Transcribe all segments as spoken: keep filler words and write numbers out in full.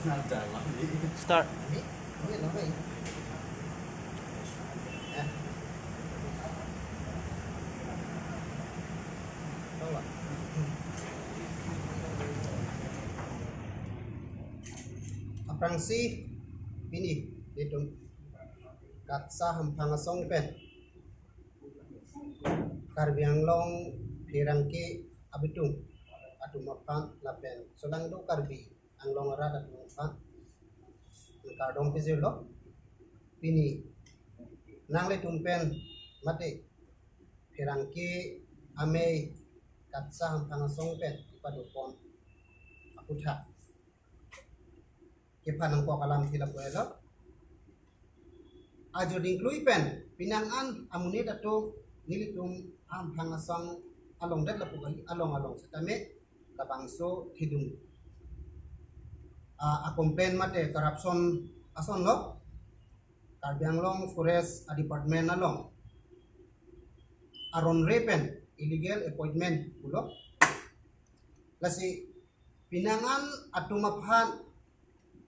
Start. Aphrangsi pini ilitum KATSA hamphang asong pen Karbi Anglong pherangke abitung atum aphan lapen solangdo Karbi Anglong arat atum aphan kardom pajirlo. Pini nanglitum pen mate pherangke amei KATSA hamphang asong pen kepadopon aputhak kephan nangkok alamthe lapu helo. Ajo dingklui pen penang an amonit atum nelitum hamphang asong along det lapu kali, along along setame labangso thedung a, a complain mate corruption asonlo. Karbi Anglong Forest a Department along aron re pen illegal appointment pulo. Lasi penang an atum aphan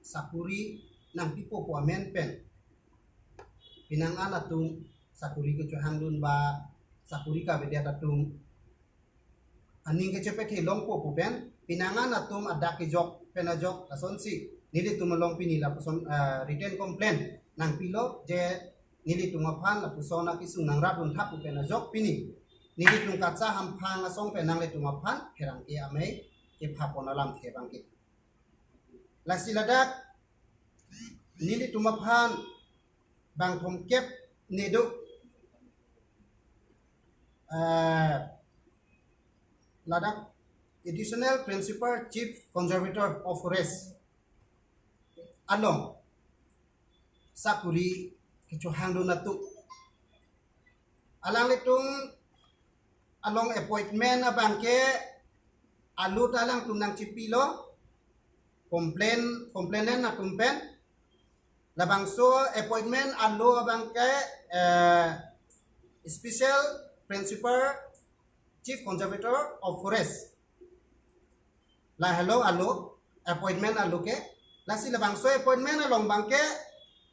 sakori nangpipo pu amen pen penang an atum sakori kechohangdun ba sakori kavedet atum aning kechepethe longpo pu pen penang an atum adak kejok pen ajok lasonsi nelitum along pini lapuson, ah, written complaint nangpilo je nelitum aphan lapuson akesung nangrapdun tha pu pen ajok pini nelitum KATSA hamphang asong pen nanglitum aphan pherangke amei kephapon alamthe abangke. Lasi ladak nelitum aphan bang thomkep nedo, eh, ladak Additional Principal Chief Conservator of Forest along sakori kechohangdun atum. Alanglitum along appointment abangke alo ta alangtum nangchipilo, complain, complainant atum pen. Labangso appointment alo abangke, eh, Special Principal Chief Conservator of Forest. Lahelo alo, appointment alo ke. Lasi labangso appointment along abangke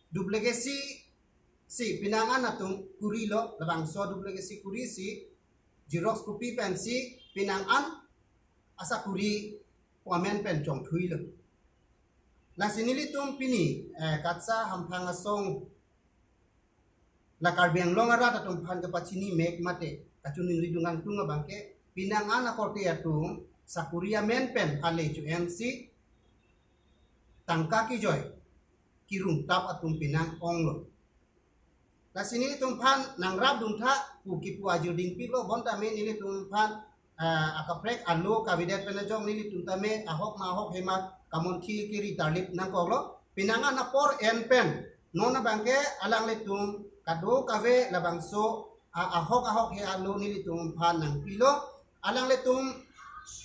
duplicate si penang an atum korilo, labangso duplicate si kori si xerox copy pensi penang an asakori pu amen pen chongthuilo. Lasi nelitum pini, eh, KATSA hamphang asong la Karbi Anglong arat atum aphan kepachini mek mate kachiningri dungan tung abangke penang an akorte atum sakori amen pen ale chu ensi tangka kejoi kerung tap atum penang onglo. Lasi nelitum aphan nangrapdun tha pu kipu ajo dingpiklo bonta me nelitum aphan, ah, akaprek alo kavedet pen ajok nelitum tame ahok ma ahok he ma kamonthi keri tarlip nangkoklo. Penang an apor en pen non abangke alanglitum kadokave labangso, ah, ahok ahok he alo nelitum aphan nangpilo. Alanglitum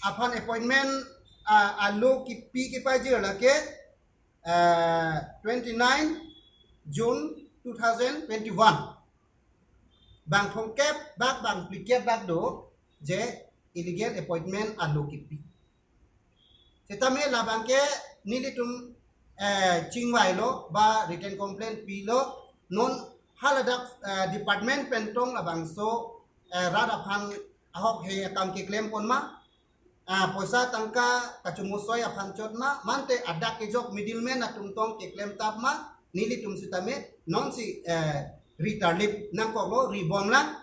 aphan appointment, ah, alo kipi kepajir lake, eh, twenty-nine June two thousand twenty-one. Bang thomkep bak bang phlikep bak do je illegal appointment alo kipi. Setame labangke nelitum, eh, chingvailo ba written complaint pilo, non haladak, eh, department pen tong labangso, eh, rat aphan ahok he akam keklem pon ma, ah, poisa tangka kachomosoi aphan chot ma, mante adak kejok middleman atum tong keklem tap ma, nelitum setame nonsi, eh, ri tarlip nangkoklo, ri bom lang.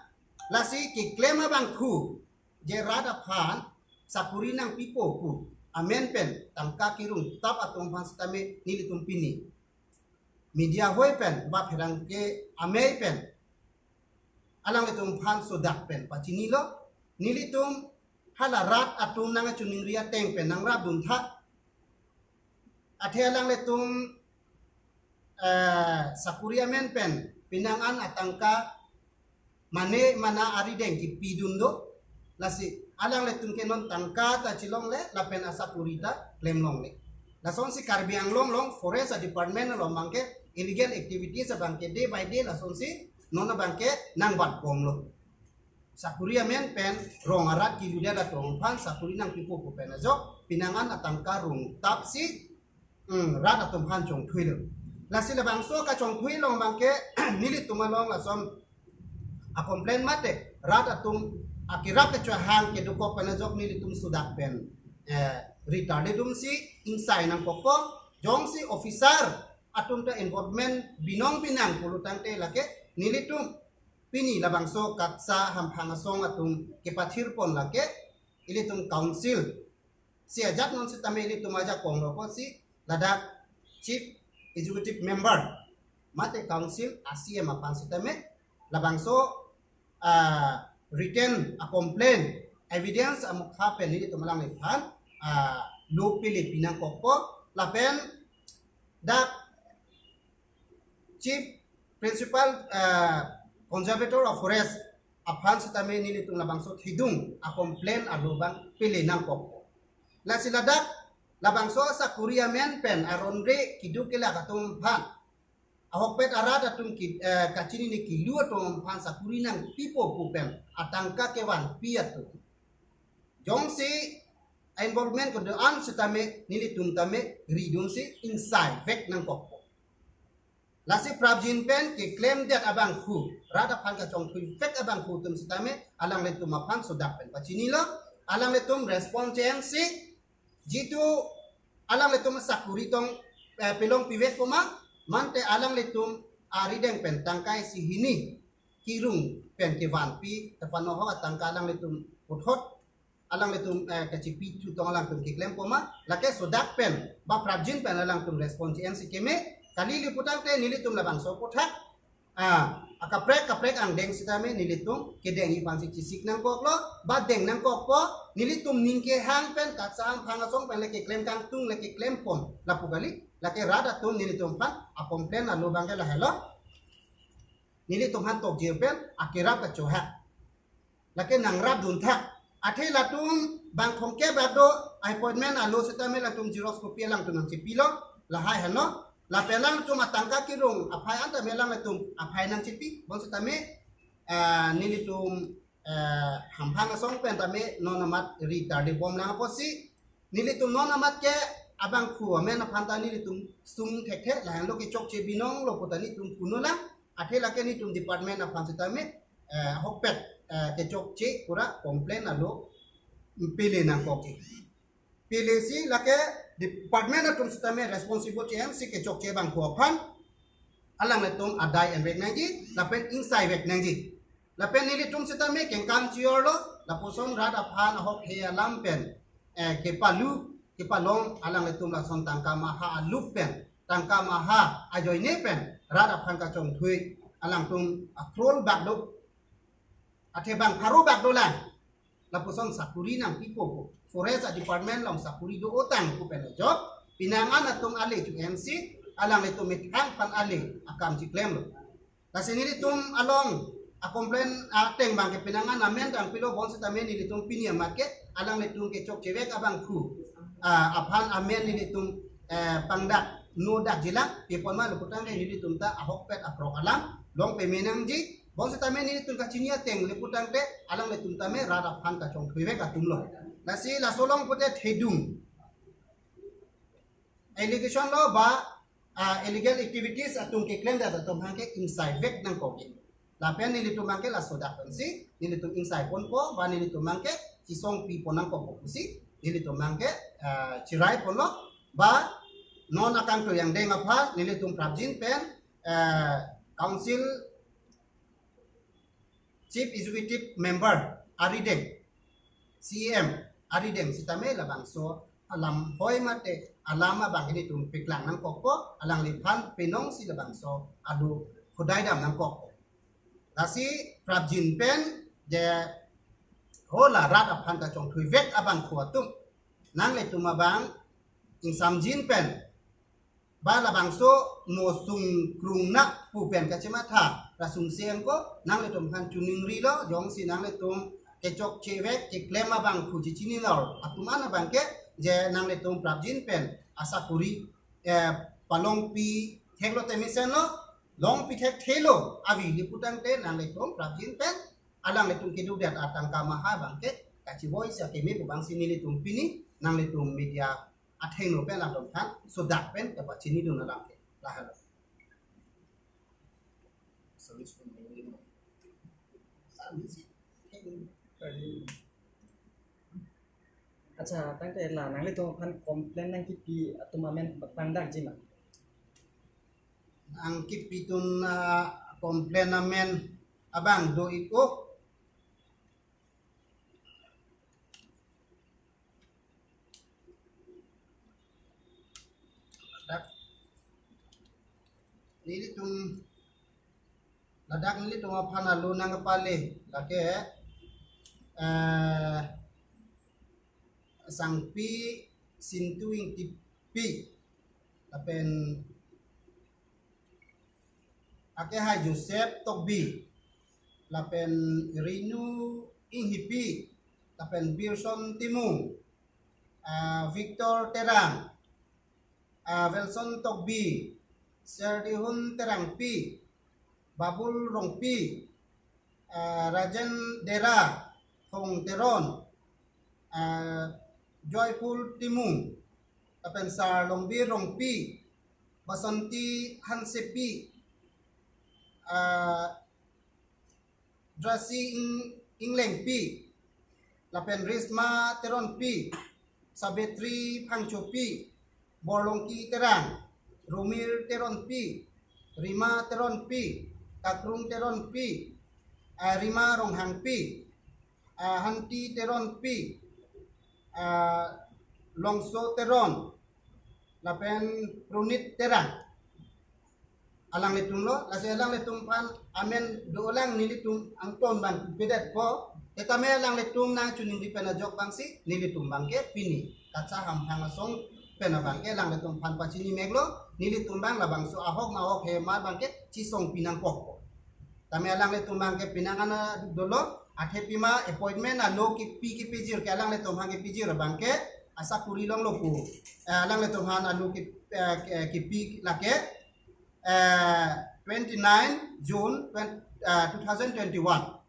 Lasi keklem abangphu je rat aphan sakori nangpipo pu amen pen tangka kerung tap atum aphan setame nelitum pini media hoi pen ba pherangke amei pen alanglitum aphan sodak pen pachinilo. Nelitum hala rat atum nangchiningri ateng pen nangrapdun tha. Athe alanglitum, eh, sakori amen pen penang an atangka mane mana arideng kipidun do. Lasi alanglitum ke non tangka ta chelongle lapen asakori ta klemlongle. Lasonsi Karbi Anglong along forest department along abangke illegal activities abangke day by day lasonsi non abangke nangbat bomlo. Sakori amen pen rong arat keludet atum aphan sakori nangpipo pu pen ajok penang an atangka rung tap si Hmm, rat atum aphan chongthuilo. Lasi labangso kachongthui along abangke nelitum along lason a-complain mate rat atum akerap kechahang kedokok pen ajok nelitum sodak pen, eh, ri tardedumsi ingsai nangkokpo, jongsi officer atum ta involvement binong binang pulo tangte lake nelitum pini labangso KATSA hamphang asong atum kepathirpon lake ilitum council si ajat non sitame ilitum ajakong lo apotsi ladak chief executive member mate council a-C E M aphan sitame labangso, ah, written a-complaint evidence amokha pen nelitum alangliphan, ah, lo pele pinangkokpo lapen dak chief principal, ah, conservator of forest aphan sitame nelitum labangso thedung a-complaint alo abang pele nangkokpo. Lasi ladak labangso asakuri amen pen aron-re keduk kelak atum aphan ahokpet arat atum ki, eh, kachinine kilu atum aphan sakuri nangpipo pu pen atangka kevanpi atum jongsi involvement kedo-an sitame nelitum tame ridunsi ingsai vek nangkokpo. Lasi prapjin pen keklemdet abangphu, rat aphan kachongthui vek abangphu atum sitame alanglitum aphan sodak pen pachinilo, alanglitum response che-ensi jitu alanglitum sakuri tong, eh, pelongpi vek poma, mante alanglitum arideng pen tangka isi hini kerung pen kevanpi, tepanohok atangka alanglitum puthot alanglitum, eh, kachipi thu tong alangtum keklem poma, lake sodak pen ba prapjin pen alangtum response che-ensi keme, kali li pu tangte nelitum labangso aphuthak, ah, akaprek kaprek angdeng sitame nelitum kedengji aphansi chesik nangkoklo, ba deng nangkokpo, nelitum ning kehang pen KATSA hamphang asong pen le keklem kangtung le keklempon lapu kali, lake rat atum nelitum aphan a-complaint alo abangke lahelo. Nelitum aphan tokjir pen akerap kachohang. Lake nangrapdun thak. Athe latum bang thomkep bak do appointment alo sitame latum xerox copy alangtum nangchepilo, lahai henlo. Lapen alangtum atangka kerung aphai an tame alanglitum aphai nangchepi. Bonsitame, ah, nelitum, eh, hamphang asong pen tame non amat ri tardebom lang apotsi nelitum non amat ke abangphu amen aphan ta nelitum sung thekthe, lahenlo kechokche binong lo pu ta nelitum puno lang, athe lake nelitum department aphan sitame, eh, ahokpet, eh, kechokche pura complaint alo pele nangkokji. Pelesi lake department atum sitame responsible che-ensi kechokche abangphu aphan alanglitum adai envek nangji lapen ingsai vek nangji. Lapen nelitum sitame kengkam chior lo, lapuson rat aphan ahok he alam pen, eh, kepalu, kepalong alanglitum lason tangka maha alup pen, tangka maha ajoine pen, rat aphan kachongthui, alangtum a-crore bak do, athe bang pharo bak do lang. Lapuson sakuri nangpipo pu. Forest a-department along sakuri do-o tang pu pen ajok, penang an atum ale che-ensi, alanglitum methang aphan ale akam chiklemlo. Lasi nelitum along a-complaint ateng abangke penang an amen tangpilo, bonsitame nelitum pini amat ke alanglitum kechokche vek abangphu, ah, aphan amen nelitum, eh, pangdak nodak jilang, pipon ma le pu tangte nelitum ta ahokpet akrok alam long peme nangji, bonsitame nelitum kachini ateng le pu tangte alanglitum tame rat aphan kachongthui vek atum lo. Lasi laso along pute thedung allegation lo ba, ah, illegal activities atum keklemdet atum aphan ke ingsai vek nangkokji. Lapen nelitum abangke laso dak pensi nelitum ingsai ponpo ba nelitum abangke chisongpi pon nangkokpo pusi nelitum abangke, ah, chirai ponlo ba non akangtui angdeng aphan nelitum prapjin pen, ah, council chief executive member arideng, C E M arideng sitame labangso alam hoi mate alam abang nelitum piklang nangkokpo, alangliphan penong si labangso adu khudaidam nangkokpo. Lasi prapjin pen je hola rat aphan kachongthui vek abangphu atum nanglitum abang ingsamjin pen ba labangso mo sungkrung na pu pen kachematha rasung seng ko nanglitum aphan chuning rilo, jongsi nanglitum kechokche vek keklem abangphu chechinilo atum an abangke je nanglitum prapjin pen asakuri, eh, palongpi theklo te mesenlo, longpi thekthelo avi le pu tangte nanglitum prapjin pen alanglitum kedukdet atangka maha abangke kachivoi si akeme pu abangsi nelitum pini nanglitum media athengno pen alangtum aphan sodak pen kapachinidun alam ke lahelo. Accha, tangte la nanglitum aphan complain nangkipi atum amen pangdakji ma? Nangkipi atum, ah, complain amen abang do-ik o. Ladak nelitum, ladak nelitum aphan alo nangkepale lake, eh, Sangpi Sintu Ingtipi, lapen Akehai Joseph Tokbi, lapen Rinu Inghipi, lapen Birson Timung, ah, Victor Terang, ah, Wilson Tokbi, Serdihun Terangpi, Babul Rongpi, ah, Rajen Dera, Thong Teron, ah, Joyful Timung, lapen Sar Longbir Rongpi, Basanti Hansepi, ah, Drasi Ing-, Inglengpi, lapen Risma Teronpi, Sabitri Phangchopi, Borlongki Terang, Rumir Teronpi, Rima Teronpi, Kakrung Teronpi, ah, Rima Ronghangpi, ah, Hanti Teronpi, ah, Longso Teron, lapen Prunit Terang. Alanglitum lo, lasi alanglitum aphan amen dolang nelitum angton abang pedetpo. Setame alanglitum nangchiningri pen ajok abangsi nelitum abangke pini Kachar Hamphang asong pen abangke alanglitum aphan pachini meklo, nelitum abang labangso ahok ma ahok hemar abangke chisong pinangkokpo. Tame alanglitum abangke pinang ana dolo, athe pima appointment alo kipi kipijir ke alanglitum aphan kipijir abangke asakuri longlo pu. Eh, alanglitum aphan alo ki, eh, ki, kipi lake, eh, twenty-nine June twenty, eh, two thousand twenty-one.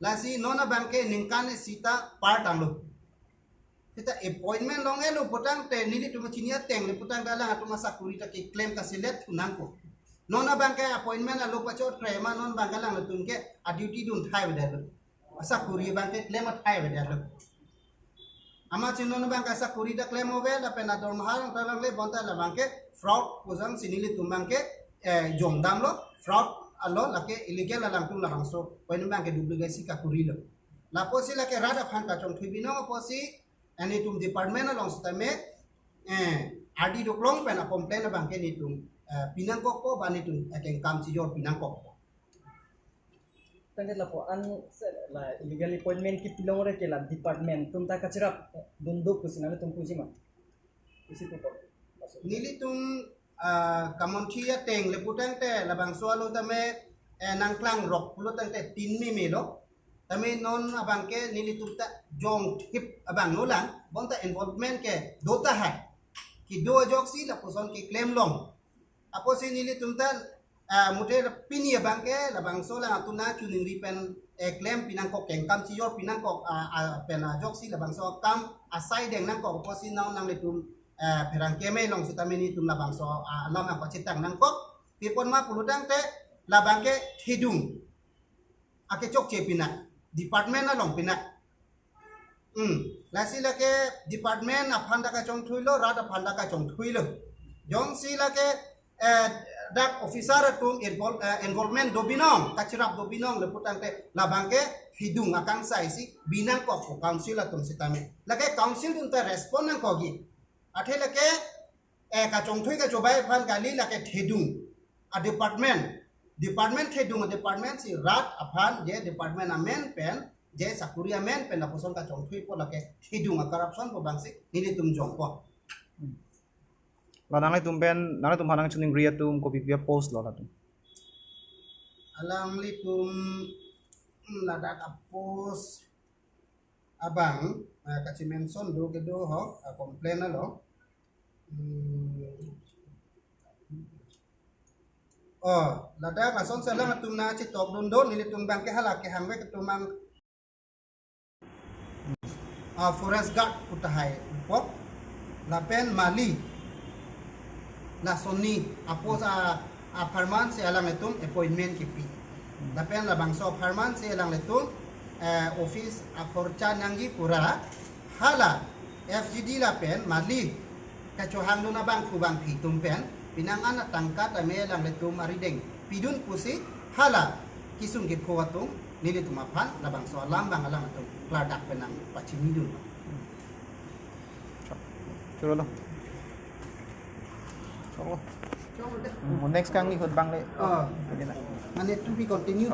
Lasi non abangke ningkan isi ta par tanglo. Seta appointment long-elo putangte nelitum chini ateng le putangte alangtum asakuri ta keklem kaselet thu nangkok. Non abangke appointment alo pachot kre ma non abangke alangtum ke a-duty dun thai avedet lo. Asakuri abangke klem athai avedet lo. Amatsi non abangke asakuri ta klem ave lapen adormaha rong ta langle bonta labangke fraud pu jongsi nelitum abangke, eh, jongdamlo, fraud alo lake illegal alangtum labangso. Poin abangke duplicate si kakurilo. Lapusi lake rat aphan kachongthui binong apotsi, eh, nelitum department along setame, eh, ardi doklong pen a-complain abangke nelitum, eh, pinangkokpo ba nelitum, eh, kengkam chijor pinangkokpo. Tangte lapu-an se la illegal appointment kipi longre ke la department atum ta kachirap dun do pusi nangtum puji ma? Isi pupo. Nelitum, ah, kamonthi ateng le putangte labangso alo tame, eh, nangklangrok pulo tangte tin meme lo. Tame non abangke nelitum ta jongthip abang nolang, bonta involvement ke do tahai. Kedo ajoksi lapuson keklem long. Apotsi nelitum ta, ah, mute pini abangke labangso alangtum nangchiningri pen, eh, klem pinangkok, kengkam chijor pinangkok, ah, ah, pen ajoksi labangso akam asai deng nangkok apotsi non nanglitum, eh, pherangke me long setame nelitum labangso, ah, alam nangpachethang nangkok. Pi apot ma pulo tangte labangke thedung akechokche pinang, department along pinang. Hmm. Lasi lake department aphan ta kachongthuilo, rat aphan ta kachongthuilo. Jongsi lake, eh, dak officer atum involve, eh, involvement do binong, kachirap do binong le putangte labangke thedung akangsai si binangkok pu council atum setame. Lake council atum ta respond nangkokji. Athe lake, eh, kachongthui kachobai aphan kali, lake thedung a-department, department thedung a-department si rat aphan je department amen pen, je sakuri amen pen lapuson kachongthuipo, lake thedung a-corruption pu abangsi nelitum jongpo. Hmm. La nanglitum pen, nanglitum aphan nangchiningri atum kopi pi a-post lo latum? Alanglitum, hmm, ladak a-post abang, eh, kachimention do kedo ho, eh, complain alo. Hmm. Oh, ladak lason selang atum nangchetok dundun, nelitum abangke hala kehangvek atum ang, ah, forest guard pu tahai po. Lapen mali, lasonni apos a apharman si alanglitum appointment kipi. Lapen labangso apharman si alanglitum eh, office akhorcha nangji pura, hala F G D lapen mali kachohangdun abangphu bangphi atum pen pinang an atangka tame alanglitum arideng pidun pusi hala kesung kepho atum nelitum aphan labangso alam abang alangtum klardak pen nangpachinidun. Cholo lo. Cholo. Mo next kang ni hut bang le. Ah. Lagi na. Mane to be continue.